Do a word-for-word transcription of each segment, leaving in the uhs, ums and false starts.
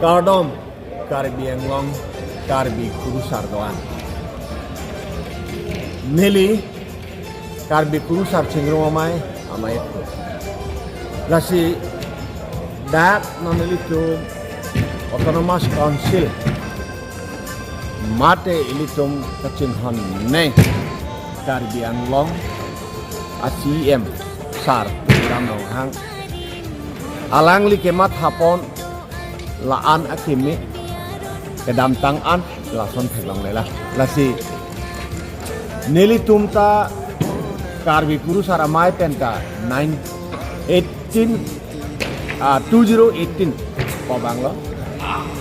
Kardom, Karbi Anglong, Karbi kurusar do-an. Neli Karbi kurusar chingrum amei, amei pu. Lasi dak non ilitum Autonomous Council mate ilitum kachinghon neng Karbi Anglong a C E M sar Tuliram Ronghang, alangli kemathapon la-an akimi kedamtang an lason theklonglelang. Lasi nelitum ta Karbi kurusar amei pen ta nine eighteen, ah, two zero eighteen pu abang lo.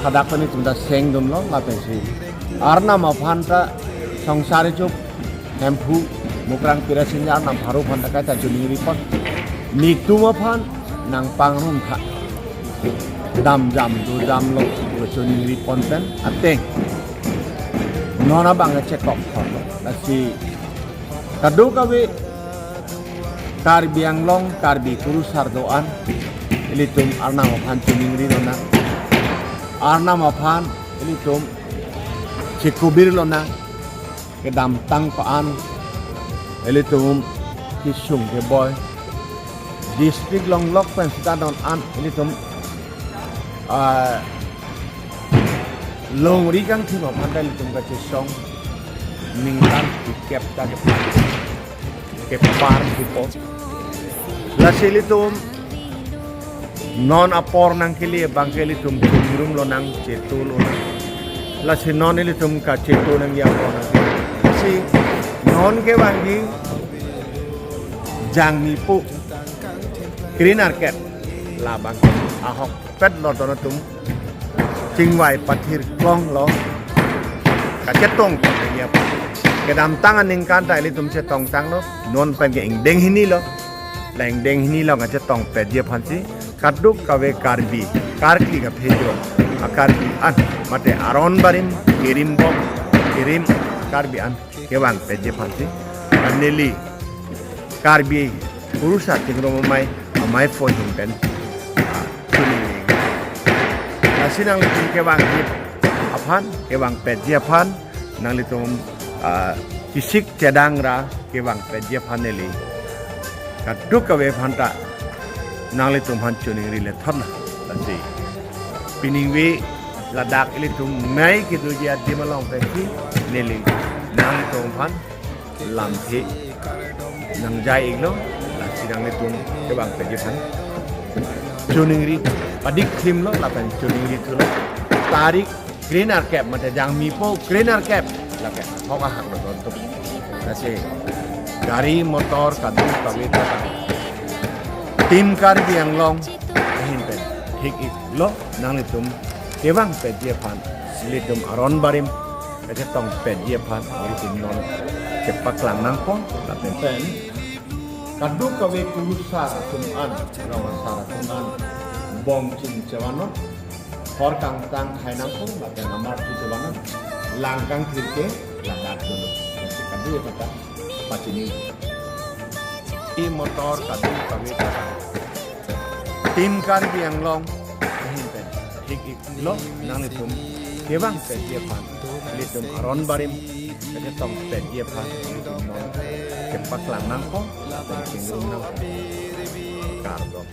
Hadak pen itum ta sengdunlo, lapensi Arnam aphan ta songsar ichup Hemphu Mukrang Pirasing Arnam pharo aphan ta kaita choningripon. Netum aphan nangpangrum tha. Damjam dojamlo pu choningripon pen ateng non abang chekok thorlo. Lasi kadokave Karbi Anglong, Karbi kurusar do-an, ilitum Arnam aphan choningri lonang. Arnam aphan ilitum chekobir lonang. Kedamtang pa an ilitum kesung keboi district longlok pen sita non an ilitum, ah, longri kangthim aphan ta ilitum kachesong ningkan kep ta kepar, kepar kipo. Lasi ilitum non apor nangkele abang ke ilitum chingrum lonang, chetu lonang. Lasi non ilitum kachetu nangji apor nangkele. Lasi non kevangji Jangmipo kre-nerkep labang ahokpet lo don atum chingvai pathir klonglo, kachetong nangji apor. Kedamtang aningkan ta ilitum chetongtanglo, non pen ke ingdeng hini lo. La ingdeng hini lo kachetongpetji aphansi kadokave Karbi, Karkli kaphejo a Karbi an, mate aron barim, kerim bom, kerim Karbi an kevangpetji aphansi, neli Karbi kurusar chingrum amei, amei phone hin pen, ah, choningri. Lasi nanglitum kevangji aphan, kevangpetji aphan, nanglitum, ah, kisik chedang ra kevangpetji aphan neli kadokave aphan ta nanglitum aphan choningri le thon na. Lasi piningve ladak ilitum mei kedoji adim along pensi neli nanglitum aphan lamthe nangjai-iklo. Lasi nanglitum kevangpetji aphan choningri padik klimlo lapen choningri thulo. Tarik kre-nerkep mate Jangmipo kre-nerkep lake ahok ahak lo don atum. Lasi gari motor kadokave ta Team Karbi Anglong ahin pen thik-iklo. Nanglitum kevangpetji aphan, ilitum aron barim kachetongpetji aphan ilitum non kepaklang nangpo lapen pen kadokave kurusar atum an, rong asar atum an bong chingchevannon, hor kangtang khai nangpo lapen amar thu chevannon, lang kangthir ke ladak dolo. Kadokave ta pachini. Gari motor kadokave ta Team Karbi Anglong ahin pen thik-iklo. Nanglitum kevangpetji aphan, ilitum aron barim kachetongpetji aphan ilitum non kepaklang nangpo lapen chingrum nangpo. Kardom.